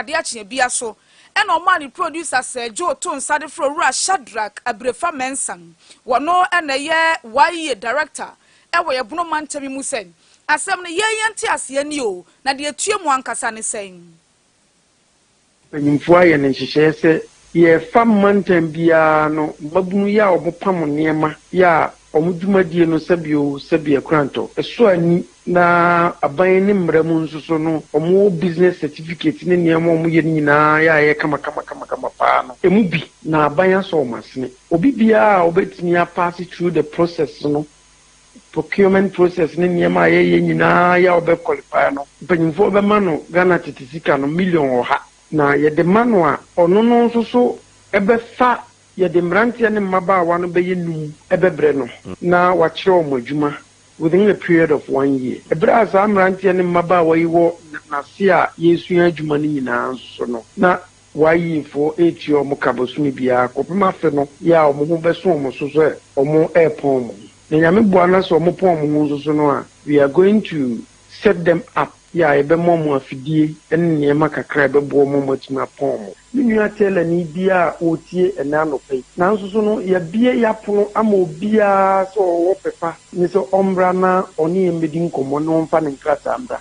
adeɛ akye bia so ɛna ɔmaa ne producer Sir Joe to nsa de frɛ Owura Shadrack Abrefa Mensah. Wɔno ɛna ɛyɛ YEA director ɛwɔ yɛ Bono mantam mu sɛ asɛm no yɛn yɛn te aseɛ ni o, na deɛ etue mu ankasa ne sɛn. Mpanyinfoɔ ayɛ ne nhyehyɛeɛ sɛ yɛfa mmantam biara no, mmabunu yi a wɔpam nneɛma yi a wɔn dwumadie no sɛbio sɛbi akurantɔ ɛso ani na aban ne mmara mu nso so no, wɔn business certificate ne nneɛma a wɔyɛ no nyinaa yɛ a ɛyɛ kama kama kama kama paa no, emu bi na aban asɔ wɔn asene. Obi biara a wɔbɛtumi apass through the process no, procurement process ne nneɛma a yɛyɛ nyinaa yɛ a wɔbɛ qualify no, mpanyinfoɔ bɛma no Ghana tete sika no 100 million, na yɛde ma no a, ɔno no nso so ɛbɛfa yɛde mmeranteɛ ne mmabaawa no bɛyɛ num ɛbɛbrɛ no na wakyerɛ wɔn adwuma within a period of one year. Ɛberɛ a saa mmeranteɛ ne mmabaawa yi wɔ n'ase a yɛresua adwuma no nyinaa nso so no, na YEAfoɔ ɛretua wɔn ka bosome biara kɔpem afe no yɛ a wɔn ho bɛso wɔn so sɛ wɔn ɛrepɔn wɔn ho. Na Nyame boa na sɛ wɔn pɔn wɔn ho nso so no a, we are going to set them up yɛ a yɛbɛma wɔn afidie ne nneɛma kakra a ɛbɛboa wɔn a wɔatumi apɔn wɔn. Me nua tailorni biara a ɔretie ɛnɛ anɔpa yi, nanso so no yɛabie yɛapono ama obiara sɛ ɔwɔ pɛpa ne sɛ ɔmmra na ɔne yɛn bɛdi nkɔmmɔ na ɔmfa ne nkrataa mmra.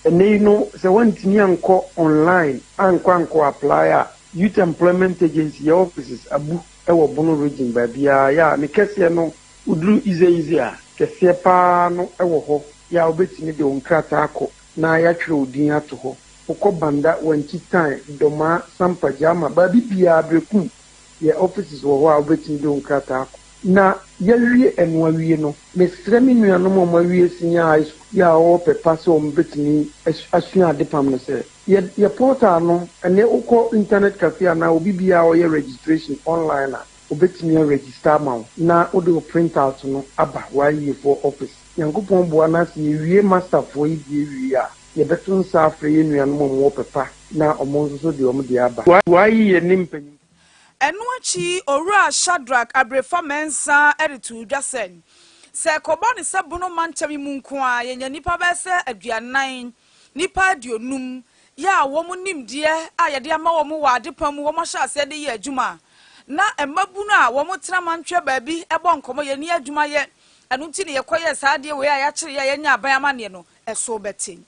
Ɛnɛ yi no, sɛ woantumi ankɔ online ankɔ apply a, Youth Employment Agency yɛ offices abu ɛwɔ Bono Region baabiara. Yɛ a ne kɛseɛ no woduru Ize a kɛseɛ paa no ɛwɔ hɔ yɛ a wobɛtumi de wo nkrataa akɔ na yɛatwerɛ wo din ato hɔ. Wokɔ Banda, Wankyi, Tan, Dɔmaa, Sampa, Gyama, baabi biara, Berekum, yɛ offices wɔ hɔ a wobɛtumi de wo nkrataa akɔ. Na yɛawie ɛno awie no, mesrɛ me nuanom a wɔawie senior high school yi a wɔwɔ pɛpa sɛ wɔn bɛtumi asua ade pam no sɛ yɛ portal no, ɛnɛ wokɔ internet cafe anaa obi biara a ɔyɛ registration online a, obɛtumi aregister ama wo na wode wo print out no aba YEAfoɔ office. Nyankopɔn boa no ase yɛwie masterfoɔ yi deɛ wie a, yɛbɛto nsa afrɛ yɛn nuanom a wɔwɔ pɛpa na ɔmo nso so deɛ ɔmo de aba. YEA ne mpanyin. Ɛno akyi, Owura Shadrack Abrefa Mensah de to dwa sɛ kɔba ne sɛ Bono mantam yi mu nko a yɛnya nnipa bɛyɛ sɛ 40, nnipa 50 yɛ a wɔn nimdeɛ a yɛde ama wɔn wɔ adepa mu, wɔn ahyɛ aseɛ de yɛ adwuma, na mmabunu a wɔn tena mantwɛ baabi bɔ nkɔmɔ yɛni adwuma yɛ. Ɛno nti ne yɛkɔyɛ saa adeɛ wei a yɛakyerɛ yɛ a yɛnya aban amanneɛ no ɛso bɛte.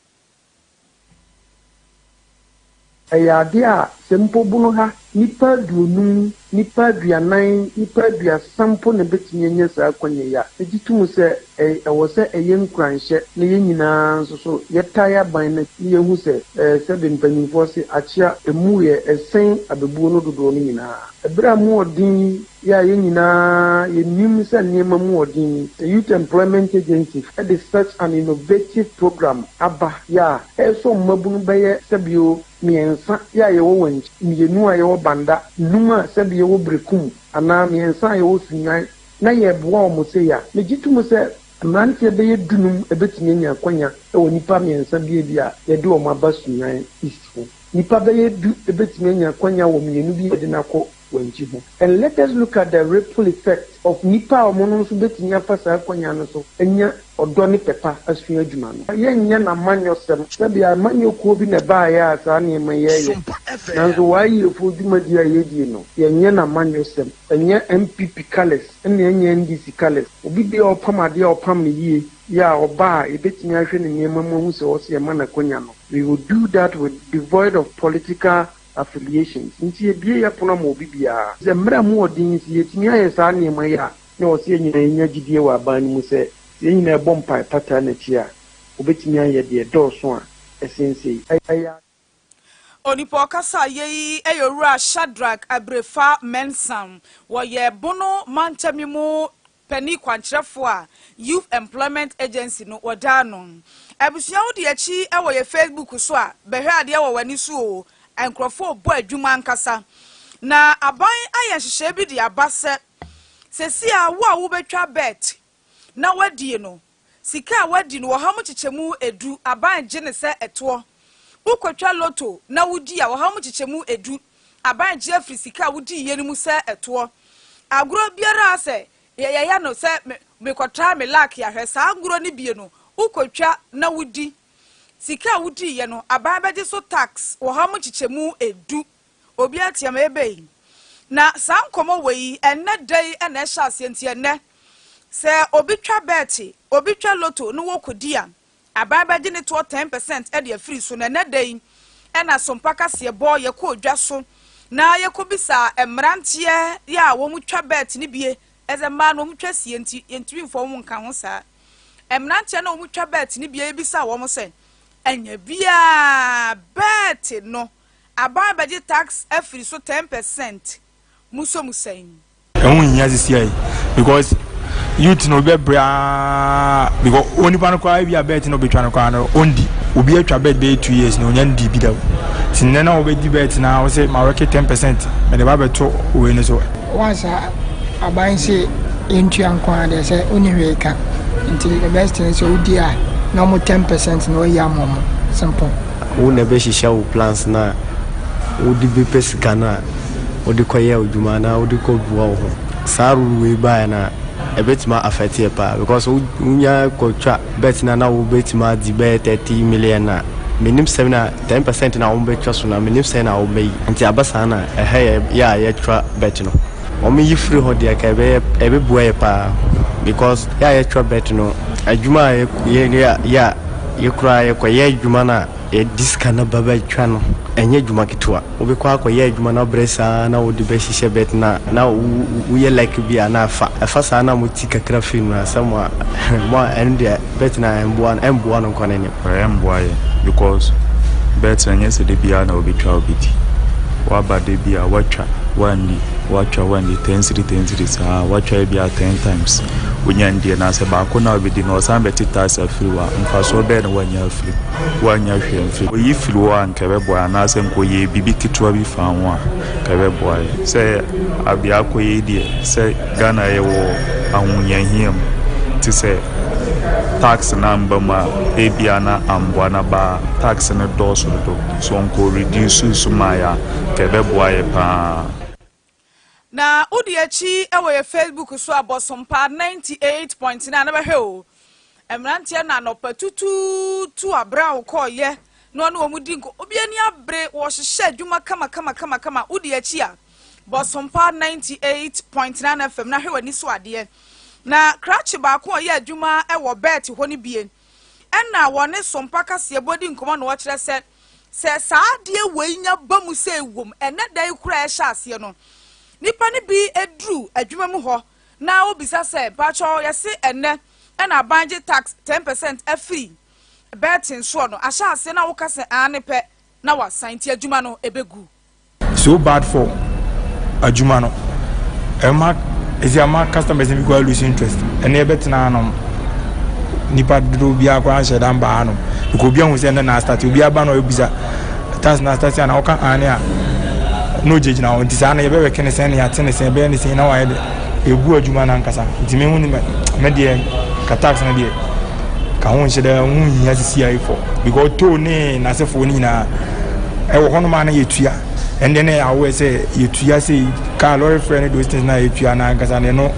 Ɛyɛ adeɛ a sɛ mpo Bono ha nnipa 50, nnipa 40, nnipa 30 mpo na ɛbɛtumi anya saa akwannya yi a, megye to mu sɛ ɛwɔ sɛ ɛyɛ nkuranhyɛ na yɛn nyinaa nso so yɛtae aban no na yɛhu sɛ sɛbe mpanyimfoɔ se akyea emu yɛ ɛsɛn abɛbuo no dodoɔ no nyinaa. Ɛberɛ a mu ɔden yɛ a yɛn nyinaa yɛnim sɛ nneɛma mu ɔden, the Youth Employment Agency ɛde such an innovative program aba yɛ a ɛsɔ mmabunu bɛyɛ sɛbio mmiɛnsa yɛ a yɛwɔ wɔn akyi, mmienu a yɛwɔ Banda, num a sɛbi yɛwɔ Berekum anaa mmiɛnsa a yɛwɔ Sunyani na yɛboa wɔn sɛ yɛ a, megye to mu sɛ mmeranteɛ bɛyɛ 15 ɛbɛtumi anya akwanya wɔ nnipa mmiɛnsa bie bi a yɛde wɔn aba Sunyani East ho. Nnipa bɛyɛ 10 ɛbɛtumi anya akwanya wɔ mmienu bi yɛde no akɔ Wankyi ho. And let us look at the ripple effect of nipa a wɔn nso bɛtumi afa saa akwanya no so anya ɔdɔ ne pɛpa asua adwuma no. Yɛnyɛ n'amanyɔsɛm sɛdeɛ amanyɔkuo bi na ɛbaeɛ a saa nneɛma yi yɛyɛ. Nanso YEAfoɔ dwumadie a yɛdie no, yɛnyɛ n'amanyɔsɛm. Ɛnyɛ NPP colours ɛna ɛnyɛ NDC colours. Obi bi a ɔpam adeɛ a ɔpam no yie yɛ a ɔba a yɛbɛtumi ahwɛ ne nneɛma mu ahu sɛ ɔsɛ yɛma n'akwanya no. We will do that with devoid of political affiliations. Nti yɛbie yɛ pono ama obi biara. Sɛ mmerɛ mu ɔden si yɛtumi ayɛ saa nneɛma yi a, na ɔsɛ yɛn nyinaa yɛnya gyidie wɔ aban no mu sɛ yɛn nyinaa ɛbɔ mpae pataa n'akyi a, obɛtumi ayɛ deɛ dɔɔso a ɛsen sei. Ɛyɛ Onipa ɔkasa yei yɛ Owura Shadrack Abrefa Mensah. Wɔyɛ Bono mantam mu panin kwankyerɛfoɔ a Youth Employment Agency no wɔda no. Abusua, wo di akyi wɔ yɛ Facebook so a, bɛhwɛ adeɛ wɔ w'ani so o. Nkurɔfoɔ bɔ adwuma ankasa na aban ayɛ nhyehyɛe bi de aba sɛ sɛsi a wo a wobɛtwa bet na wadie no, sika a wadi no 10% aban gye ne sɛ ɛtoɔ. Wokɔtwa lotto na wodi a, 10% aban gye afiri sika a wodi yie no mu sɛ ɛtoɔ. Agorɔ biara sɛ yɛyɛ no sɛ mekɔtra me luck ahwɛ saa agorɔ no bie no, wokɔtwa na wodi. Sika a wodiiɛ no, aban bɛgye so tax 10%. Obi ateam ebe. Na saa nkɔmmɔ wɔ yi, ɛnnɛ da yi na ɛhyɛ aseɛ. Nti ɛnnɛ sɛ obi twa bet, obi twa lotto ne wɔkɔdi a, aban bɛgye ne toɔ 10% ɛde afiri so. Na ɛnnɛ da yi ɛna Sompa kaseɛ bɔ yɛkɔ dwa so na yɛkɔbisa mmeranteɛ yɛ a wɔn twa bet ne bie. Ɛsɛ mmaa no wɔn twa sie, nti yɛntumi mfa wɔn nka ho. Saa mmeranteɛ no a wɔn twa bet ne bie, yɛbisa wɔn sɛ ɛnyɛ biara bet no, aban bɛgye tax afiri so 10%, muso mu sɛn? Ɛho nhia sisi ayi because youth no obi bɛbrɛ aa, because onipa no koraa bi a bet no obetwa no koraa no, ondi. Obi atwa bet bɛyɛ 2 years na onya ndi bi da o. Ti nnɛ na wobɛdi bet na wosɛ ma wɔke 10% mɛde ba bɛto wei no so. Once a aban se yɛntua nko ara deɛ, sɛ wonni hwee ka, nti the best thing sɛ wodi a na ɔmo 10% na wɔyi ama ɔmo, simple. Wo na ɛbɛhyehyɛ wo plans na wode bɛpɛ sika no a wode kɔyɛ adwuma na wode kɔboa wo ho. Saa rule wei baeɛ no a, ɛbɛtumi affect yɛ paa because wonya kɔtwa bet na wobɛtumi adi bɛyɛ 30 million a, menim sɛ na 10% na wɔbɛtwa so na menim sɛ na wɔbɛyi. Nti aba saa na ɛhɛ yɛ yɛ a yɛtwa bet no, wɔn yi firi hɔ deɛ, ka ɛbɛyɛ ɛbɛbua yɛ paa because yɛ a yɛtwa bet no, adwuma a yɛ yɛ yɛ a yɛkura yɛkɔyɛ adwuma no a yɛde sika no ba bɛtwa no, ɛnyɛ adwuma ketewa. Wobɛkɔ akɔyɛ adwuma no abrɛ saa na wode bɛhyehyɛ bet no a na woyɛ like bi a na afa ɛfa saa na moti kakra firi mu asɛm a mo a ɛno deɛ, bet no a ɛmboa no nkɔ n'anim. Ɛmboa yɛ because bet no, ɛnyɛ sɛ de biara na wobɛtwa wobɛdi. Waba de bi a watwa wandi, watwa wandi, 10 cedi 10 cedi saa, watwa bi a 10 times wonya ndiɛ, na sɛ baako na wobɛdi no, ɔsan bɛte tax afiri hɔ a, mfasoɔ bɛɛ na woanya afiri? Woanya hwee mfiri. Oyi firi hɔ a, nka ɛbɛboa, anaasɛ nka ɔyɛ biribi ketewa bi fa ho a, nka ɛbɛboa yɛ. Sɛ abea akɔ yi deɛ, sɛ Ghana yɛwɔ ahohiahia mu, te sɛ tax no amba mu a, ebia na amboa na ba tax no dɔɔso dodo so, nka reduce so ma yɛ a, nka ɛbɛboa yɛ paa. Na wodi akyi wɔ yɛ Facebook so, Abɔsompa 98.9, na bɛhwɛ o, mmeranteɛ na anɔpa tutuutu abere a wokɔɔyɛ na ɔne wɔn di nko, obi ani abere, wɔhyehyɛ adwuma kama kama kama kama. Wodi akyi a, Bɔsompa 98.9 FM na hwɛ w'ani so adeɛ. Na krakye baako a ɔyɛ adwuma wɔ bet hɔ no bie ɛna wɔne Sompa kaseɛ bɔdi nkɔmɔ na wɔkyerɛ sɛ saa adeɛ wei nya ba mu sɛ ewom, ɛnɛ da yi kora ɛhyɛ aseɛ no, nipa no bi eduru adwuma mu hɔ na obisa sɛ, mpatsɔ, yɛse ɛnɛ ɛna aban gye tax 10% afiri betting soɔ no ahyɛ aseɛ, na woka sɛ aane pɛ na wasan, nti adwuma no ebegu. So bad for adwuma no, ɛma ɛsi ama customers bi kɔ lose interest. Ɛnna yɛbɛtena hanom, nipa dodoɔ biara koraa nhyɛ dan ba hanom because obi ahu sɛ ɛnɛ na astart. Obi aba na ɔbisa tax na astart a, na ɔka aane a, na ogyinagyina hɔ. Nti saa na yɛbɛwɛke ne sɛn na yɛate ne sɛn, ɛbɛyɛ ne sɛn na wayɛ de ebu adwuma no ankasa. Nti mehu ne me deɛ, ka tax no deɛ, ka ho nhyɛ dɛ ho nhia sisi ayi fɔ because toll ne n'asefoɔ no nyinaa ɛwɔ hɔnom a na yɛtua. Ɛnde ne awɔ sɛ yɛtua sɛ car lorry fare ne those things na yɛtua na ankasa ne no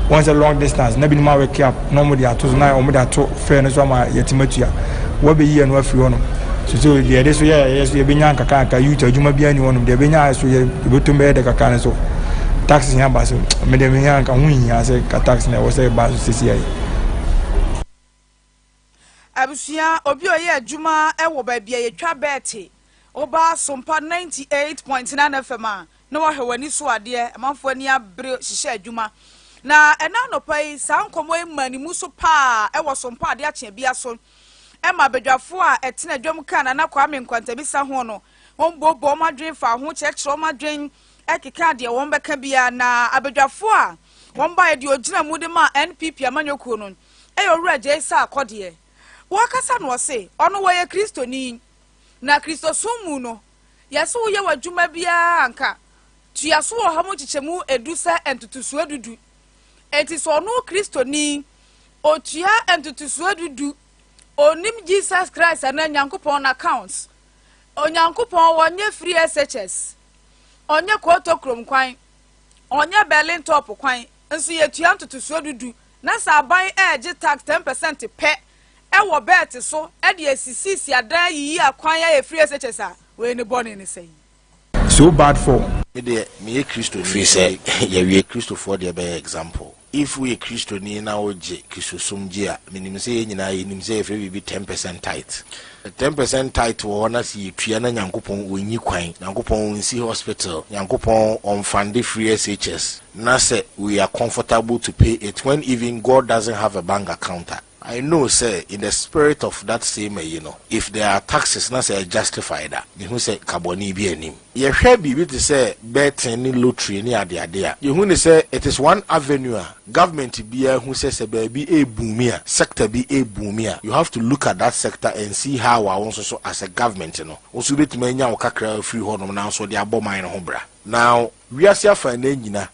wɔn sɛ long distance na binom awɛke up na wɔn de ato so na wɔn de ato fare no so ama yɛtumi atua. Wɔbɛyi ɛno afiri hɔnom so deɛ yɛde so yɛ yɛ so yɛbɛnya nkakanka. Youth adwuma biara ni hɔnom deɛ yɛbɛnya so yɛ yɛbɛtum bɛyɛ dɛ kakra no so tax hia ba so. Mede mehia nka ho nhia sɛ ka tax na ɛwɔ sɛ ɛba so sisi ayi. Abusua, obi a ɔyɛ adwuma wɔ baabi a yɛtwa bet, ɔbaa Sompa 98.9 FM a na wahwɛ w'ani so adeɛ. Amanfoɔ ani abere hyehyɛ adwuma. Na ɛna anɔpa yi, saa nkɔmmɔ yi ma ne mu so paa ɛwɔ Sompa adeɛ akyea bia so, ɛma abadwafoɔ a ɛtena dwam kaa Nana Kwame Nkwantabisa ho no, wɔn bɔbɔ wɔn adwene fa ho, kyerɛkyerɛ wɔn adwene, ɛkeka deɛ wɔn bɛka bia. Na abadwafoɔ a wɔn baeɛ deɛ, ogyina mu de ma NPP amanyɔkuo no ɛyɛ Owura Gyei sɛ akɔdeɛ wɔkasa no, ɔse ɔno wɔyɛ Kristoni, na Kristosom mu no, yɛsɛ woyɛ w'adwuma biara anka tua so 10% sɛ ntotosoɔ dudu. Enti sɛ ɔno Kristoni otua ntotosoɔ dudu, onim Jesus Christ anaa Nyankopɔn accounts. Onyankopɔn wɔnyɛ free SHS, ɔnyɛ kooto kurom kwan, ɔnyɛ Berlin Top kwan, nso yɛtua ntotosoɔ dudu. Na sɛ aban ɛregye tax 10% pɛ. Ɛwɔ bet so ɛde esisisi adan yiyi akwan a yɛ free SHS a wei ne bɔne ne sɛn? So bad for. Me deɛ, meyɛ Kristoni. Firi sɛ yɛwie Kristofoɔ deɛ, bɛyɛ example, if woyɛ Kristoni na wogye Kristosom gye a, menim sɛ yɛn nyinaa yɛnim sɛ yɛfrɛ biribi 10% tithe. 10% tithe wɔ hɔ na sɛ yɛtua na Nyankopɔn ɔnyi kwan, Nyankopɔn ɔnsi hospital, Nyankopɔn ɔmfund free SHS, na sɛ we are comfortable to pay it when even God doesn't have a bank account a, I know sɛ in the spirit of that same if there are taxes na sɛ justified a, mehu sɛ kabɔne bi anim. Yɛhwɛ biribi te sɛ betting ne lottery ne adeade a, yɛhu ne sɛ it is one avenue a government biara hu sɛ baabi eboom a, sector bi eboom a, you have to look at that sector and see how a wɔn nso so as a government no wɔn nso bɛtumi anya wo kakra afiri hɔnom na nso de abɔ man no ho bra. Now wiase afa ne nyina,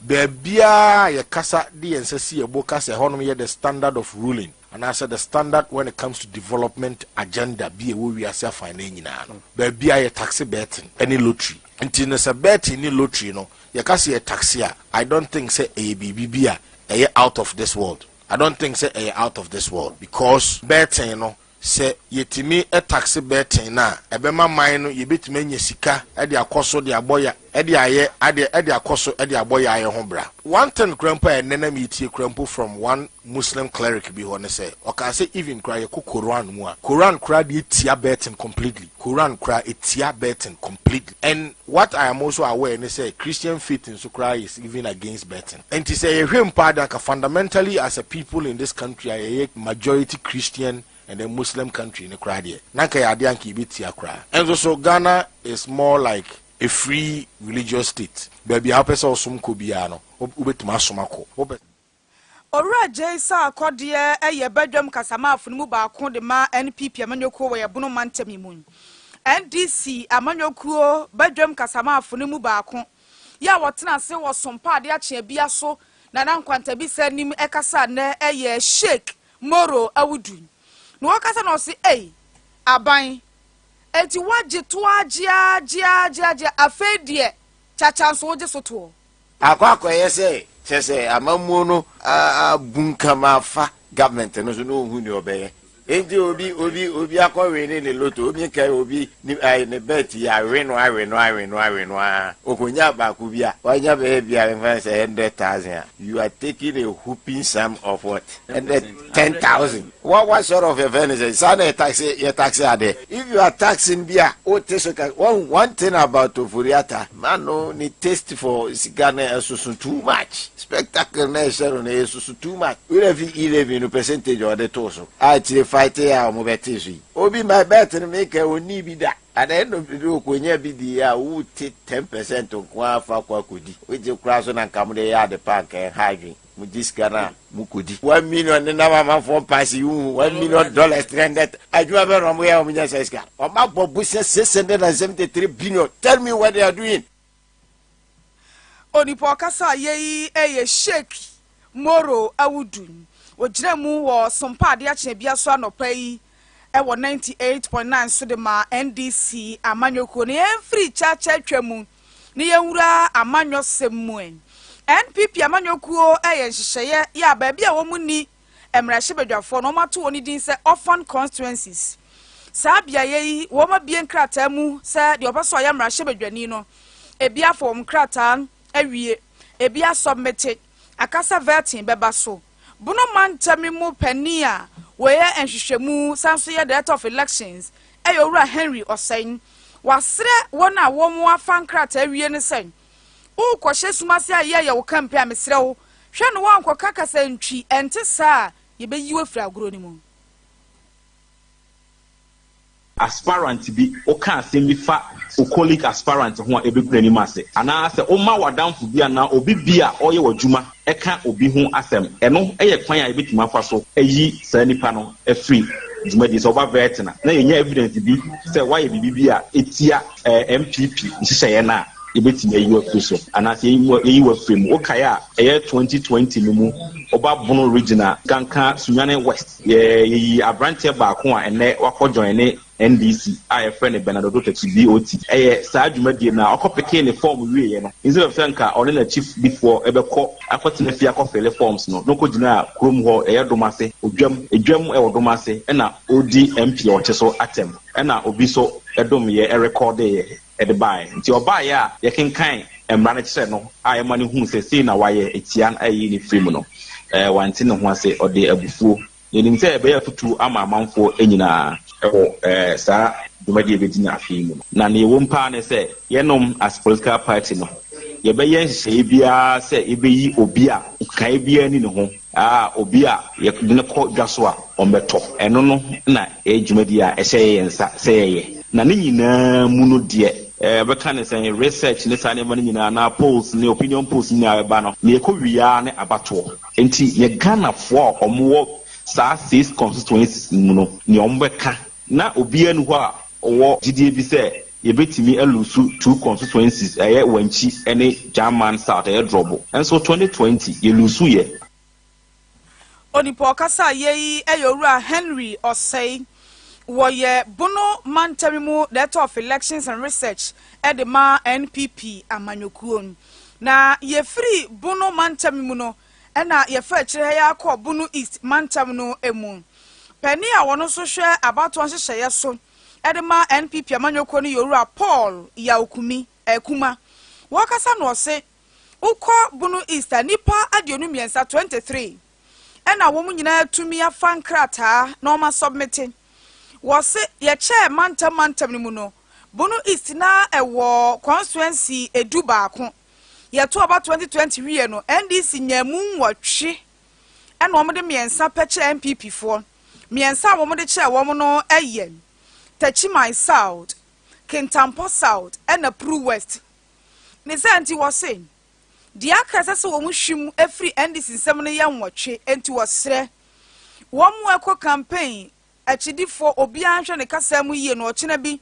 baabiara yɛkasa de yɛn nsa si yɛbo kasa, ɛhɔnom yɛ the standard of ruling anaasɛ the standard when it comes to development agenda bi a ɛwɔ wiase afa ne nyinaa no, baabiara yɛ tax betting ɛne lottery. Nti no sɛ betting ne lottery no yɛka sɛ yɛ tax a, I don't think sɛ ɛyɛ biribi bi a ɛyɛ out of this world. I don't think sɛ ɛyɛ out of this world, because betting no, sɛ yɛtumi tax betting no a, ɛbɛma man no yɛbɛtumi anya sika ɛde akɔ so de abɔ ya ɛde ayɛ adeɛ, ɛde akɔ so ɛde abɔ yɛ ayɛ ho bra. One thing kura mpo a ɛnɛ nam yɛtie kura mpo from one Muslim cleric bi hɔ ne sɛ ɔkaa sɛ even kura yɛkɔ Koran mu a, Koran kura deɛ etia betting completely. Koran kura etia betting completely. And what I am also aware ne sɛ Christian faith nso kura is even against betting. Nti sɛ yɛhwɛ mpa adanka, fundamentally as a people in this country a yɛyɛ majority Christian and then Muslim country ne koraa deɛ, na nka yɛ adeɛ anka yɛbɛtia koraa. Ɛnso so Ghana is more like a free religious state. Baabi a wopɛ sɛ ɔsom kɔ biara no, wobɛtumi asom akɔ wopɛ. Owura Jay Sarkodie yɛ badwam kasamaafo no mu baako de ma NPP amanyɔkuo wɔ yɛbono mantam yi mu. NDC amanyɔkuo badwam kasamaafo no mu baako yɛ a wɔtena ase wɔ sompa ade akyea bia so na na nkwantabisa anim ɛkasa nnɛ ɛyɛ Sheikh Moro Awudu, na wɔkasa na ɔse, "Ei, aban, eti wagye to agye agye agye agye, afei deɛ kyakya nso wogye so toɔ." Akɔ akɔyɛ sɛ kyerɛ sɛ amammuo no abunkam afa government no so na ohu nea ɔbɛyɛ. Nti obi akɔwe ne lotto, obi nka obi ne ayi ne bet yi awe no awe no awe no awe no aa, okonya baako bi a wanya bɛyɛ bi a nfa sɛ 100,000 a, you are taking a whooping sum of what, 110,000. What sort of event is it? Saa na yɛ tax, yɛ tax adeɛ. If you are taxing bi a o te so ka one thing about Ofori-Atta man no, ne taste for sika na ɛsoso too much, spectacle na ɛhyɛ no na ɛsoso too much. Wúlò fi 11 no percentage a ɔde to so a kyerɛ fight a wɔn bɛ te so yi, obi ma bet no mi kɛ oni bi da. At the end of the day, okonya bi di a wote 10% nko afa akɔ akɔdi wogye kora so na nka mo de yɛ ade pa nka ɛha adwen. Mo gye sika no a mo kɔdi 1 million ne nam amanfoɔ mpaase yi hu $1 million 300. Adwuma bɛ na ɔmo yɛ ɔmo nya sɛ sika ɔmo abɔ bosia 673 billion. Tell me what they are doing. Onipa ɔkasa a yɛyi yɛ Sheikh Moro Awudu. Ogyina mu wɔ sompa ade akyea bia so anɔpa yi ɛwɔ 98.9 so de ma NDC amanyɔkuo no. Yɛmfiri kyaakyaa twa mu ne yɛnwura amanyɔsɛm mu. Ɛ NPP amanyɔkuo ɛyɛ nhyehyɛeɛ yɛ a baabi a wɔn ni mmarahyɛbadwafoɔ no, wɔn ato wɔn din sɛ orphan constituencies. Saa beaeɛ yi, wɔn abie nkrataa mu sɛ deɛ ɔpɛ so ɔyɛ mmarahyɛbadwani no, ebi afɔ wɔn nkrataa awie, ebi asubmit akasa, vetting bɛba so. Bono mantam mu panin a wɔyɛ nhwehwɛmu san so yɛ director of elections ɛyɛ Owura Henry Ɔsɛn. Wasrɛ wɔn a wɔn afa nkrataa awie ne sɛ wokɔhyɛ sumase a yɛyɛ wo campaign a, mesrɛ wo, hwɛ no wankɔka kasa ntwi ɛnte saa a, yɛbɛyi wo afiri agorɔ no mu. Aspirant bi woka asɛm bi fa wo colleague aspirant ho a, ɛbɛgu n'anim ase, anaasɛ woma w'adamfo bi anaa obi bi a ɔyɛ w'adwuma ɛka obi ho asɛm, ɛno ɛyɛ kwan a yɛbɛtumi afa so ayi saa nipa no afiri dwumadi. Sɛ ɔba vetting a na yɛnya evidence bi sɛ woayɛ biribi bi a ɛtia NPP nhyehyɛeɛ no a, yɛbɛtumi ayi wafiri so anaasɛ yɛyi wafiri mu. Wokae a, ɛyɛ 2020 no mu, ɔba Bono Region a, Ganka Sunyane West, yɛyi aberanteɛ baako a ɛnɛ wakɔ join ne. NDC a yɛfrɛ no Bernard Oduro Takyi, BOT. Ɛyɛ saa dwumadie no a ɔkɔ pekee ne form wieɛ no, instead of sɛ nka ɔne n'akyidifoɔ bɛkɔ akɔtena fie akɔ fille forms no, na ɔkɔgyinaa kurom hɔ, ɛyɛ Domase, Odwam, Edwam wɔ Domase, ɛna ɔredi MP a ɔte so atɛm, ɛna obi nso domyɛ rekɔɔdeeɛ de baeɛ. Nti ɔbaeɛ a yɛkenkan mmara no kyerɛ no a yɛma no huu sɛ sei na wayɛ atia no a yɛyi no firi mu no, wante ne ho ase, ɔde abufuo. Yɛnim sɛ ɛbɛyɛ afotuo ama amanfoɔ nyinaa wɔ saa dwumadie a yɛbɛdi no afe yi mu no. Na nea ɛwom paa ne sɛ yɛnom as political party no, yɛbɛyɛ nhyehyɛeɛ biara sɛ yɛbɛyi obi a nkekaeɛ biara nni ne ho, a obi a yɛde no kɔ dwa so a wɔbɛtɔ. Ɛno no na ɛyɛ dwumadie a ɛhyɛ yɛn nsa sɛ yɛyɛ. Na ne nyinaa mu no deɛ, yɛbɛka no sɛn, research ne saa nneɛma no nyinaa anaa polls ne opinion polls nyinaa bɛba no, nea ɛkɔ wie ara ne abatoɔ. Enti yɛ Ghanafoɔ a wɔwɔ saa six constituencies no mu no, nea wɔbɛka, na obiara nni hɔ a ɔwɔ gyidie bi sɛ yɛbɛtumi alusu two constituencies, ɛyɛ Wankyi ne Gyaman South, ɛyɛ Drɔbo. Nso 2020 yɛlusuiɛ. Onipa ɔkasa yɛ yi yɛ Owura Henry Osei. Wɔyɛ Bono Mantam mu Director of Elections and Research de ma NPP amanyɔkuo. Na yɛfiri Bono mantam mu no na yɛfa akyire ha yi ara kɔɔ Bono East mantam no mu. Panin a ɔno nso hwɛ abatoɔ nhyehyɛeɛ so de ma NPP amanyɔkuo no yɛ Owura Paul Yaw Kumi, Kuma. Wɔrekasa no ɔse, wokɔ Bono East a, nnipa 23, 23, ɛna wɔn nyinaa atumi afa nkrataa na wɔn asɔbmete. Wɔse yɛkyɛɛ mantam mantam no mu no, Bono East na ɛwɔ constituency 11. Yɛto aba 2020 wie no, NDC nyaa mu nwɔtwe ɛna wɔn de mmiɛnsa pɛ kyɛɛ NPP foɔ. Mmiɛnsa a wɔn de kyɛɛ wɔn no yɛ Techiman South, Kintampo South ɛna Pru West. Ne saa nti wɔse Deɛ aka a ɛsɛ sɛ wɔn hwim firi NDC nsam no yɛ nwɔtwe, enti wɔsrɛ wɔn a ɛkɔ campaign akyidifoɔ obiara nhwɛ ne kasa mu yie na ɔkyena bi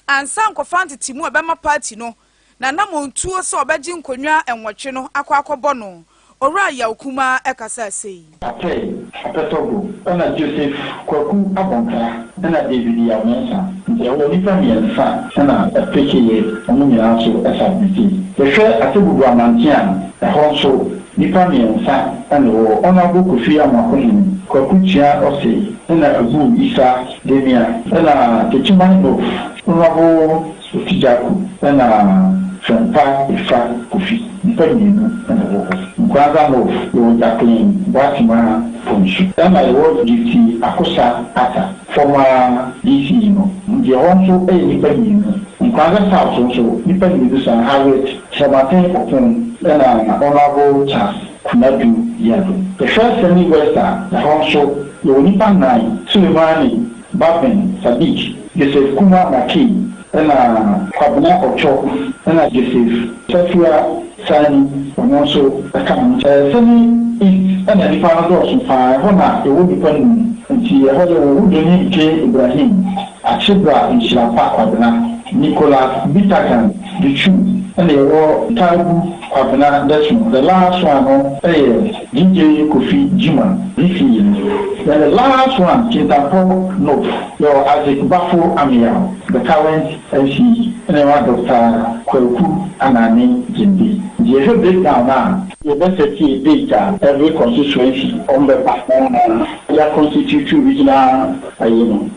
ansa nkɔfa ntetemu a ɛbɛma party no n'anamontuo sɛ ɔbɛgye nkonnwa nwɔtwe no akɔ akɔbɔ no. Owura Yaw Kumaa kasaa sei. Apɛe, Apɛtɔgo, ɛna Joseph Kwaku Abɔnkra ɛna David Yaw Mensah. Nti ɛhɔ nnipa mmiɛnsa na ɛpekeeɛ, wɔn nyinaa nso submitee. Yɛhwɛ Atebubu Amanten a, ɛhɔ nso nnipa mmiɛnsa na ɛwɔ hɔ, Honourable Kofi Amoakohene, Kwaku Tua Osei ɛna Abu Issa Demia, ɛna Techiman North, Honourable Otijaku na Frɛmpa Efa Kofi, nnipa mmienu na ɛwɔ hɔ. Nkoranza North, yɛwɔ Jacqueline Boatemaa Bonsu ɛna yɛwɔ Gifty Akosa Atta, former DCE no, nti ɛhɔ nso yɛ nnipa mmienu. Nkoranza South nso, nnipa mmienu saa, Harriet Kyerematen Opong ɛna Honourable Charles Kunadu Yiadom. Yɛhwɛ Sene West a, ɛhɔ nso yɛwɔ nnipa nnan, Sulemani Babin Sadiq, Joseph Kuma Makey ɛna Kwabena Ɔtwɔ ɛna Joseph Safua Sani, ɔno nso ka ho. Sene East ɛna nnipa no dɔɔso paa, ɛhɔ na yɛwɔ nnipa num, nti ɛhɔ yɛwɔ Wudoni Nte Ibrahim, Akyebra Nhyirapa Kwabena, Nicholas Bitagan Dutchu ɛna yɛwɔ Taibu Kwabena Desmond, the last one no yɛ DJ Kofi Jima, DCE no. Then the last one, Kintampo North, yɛwɔ Isaac Baffour Ameyaw, the current MCE, ɛna yɛwɔ Doctor Kwaku Anane Gyimbi. Nti yɛhwɛ breakdown no a, yɛbɛ set date a every constituency wɔn bɛba na yɛ constitute regional ayi no,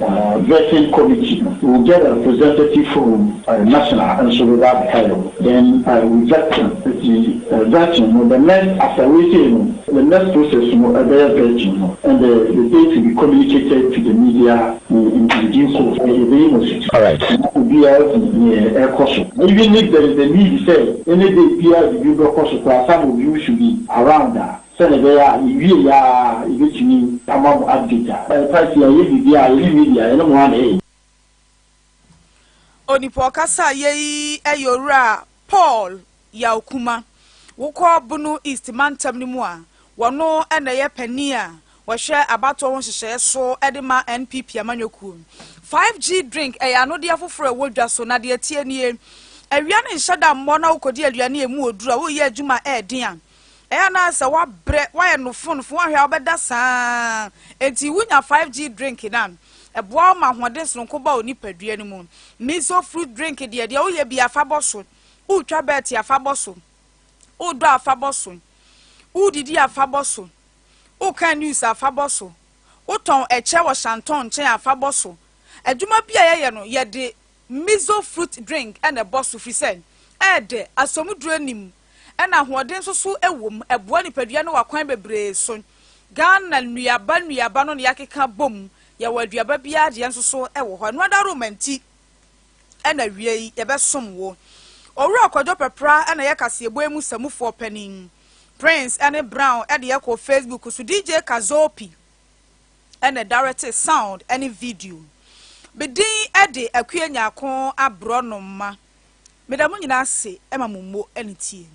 vetting committee no, we will get a representative from national nso bɛba abɛka yɛ ho, then we vet them. Nti vetting no, the next after wei sei no, the next process no ɛbɛyɛ vetting no, and the date will be communicated to the media in in due course. Yɛbɛyi mo asuti na obiara ahu neɛ ɛrekɔ so. Even if there is a need sɛ any day biara biribi bɛkɔ so koraa, some of you should be around a, Sɛnea ɛbɛyɛ a yɛwie yɛ ara a yɛbɛtumi ama mo update a. Ɛfa sɛ yɛayɛ biribi a, yɛne media, yɛne mo ara na ɛyɛ. Onipa ɔkasa yɛ yi yɛ Owura Paul Yaw Kuma. Wokɔ Bono East mantam no mu a, wɔno na ɛyɛ panin a wɔhwɛ abatoɔ ho nhyehyɛeɛ so de ma NPP amanyɔkuo. 5G drink ɛyɛ anodeɛ foforɔ a ɛwɔ dwa so na deɛ ɛteɛ nie, awia no nhyɛ da mmɔ na wokɔdi aduane a ɛmu ɔduru a, woreyɛ adwuma a ɛyɛ den a, Ɛyɛ a na sɛ woabrɛ, woayɛ nofonofo, woanhwɛ a wobɛda saa ara. Enti wonya 5G drink no a, Ɛboa wo ma ahoɔden sononko ba wo nipadua no mu. Miso fruit drink deɛ, deɛ woyɛ biara fa bɔ so. Woretwa bɛɛte a, fa bɔ so. Woredɔ a, fa bɔ so. Woredidi a, fa bɔ so. Worekan news a, fa bɔ so. Wotɔn ɛkyɛ wɔ shanton nkyɛn a, fa bɔ so. Adwuma bi a yɛyɛ no, yɛde Miso fruit drink na ɛbɔ so firi sɛ ɛyɛ dɛ, asɔmuduro nnim, ɛna ahoɔden nso so wɔ mu. Ɛboa nipadua no wɔ akwan bebree so. Ghana nnuaba nnuaba no na yɛakeka bom. Yɛwɔ aduaba biara deɛ nso so wɔ hɔ. Ɛno adaworoma nti na awia yi yɛbɛsom wo. Owura Kwadwo Pɛpra na ɛyɛ kaseɛbɔ yi mu samufoɔ panin. Prince ne Brown de yɛkɔɔ Facebook so. DJ Kazopi na ɛdarɛtee sound ne video. Me din de Akua Nyarko Aborɔnoma. Meda mo nyinaa ase ma mo mmo ne tie.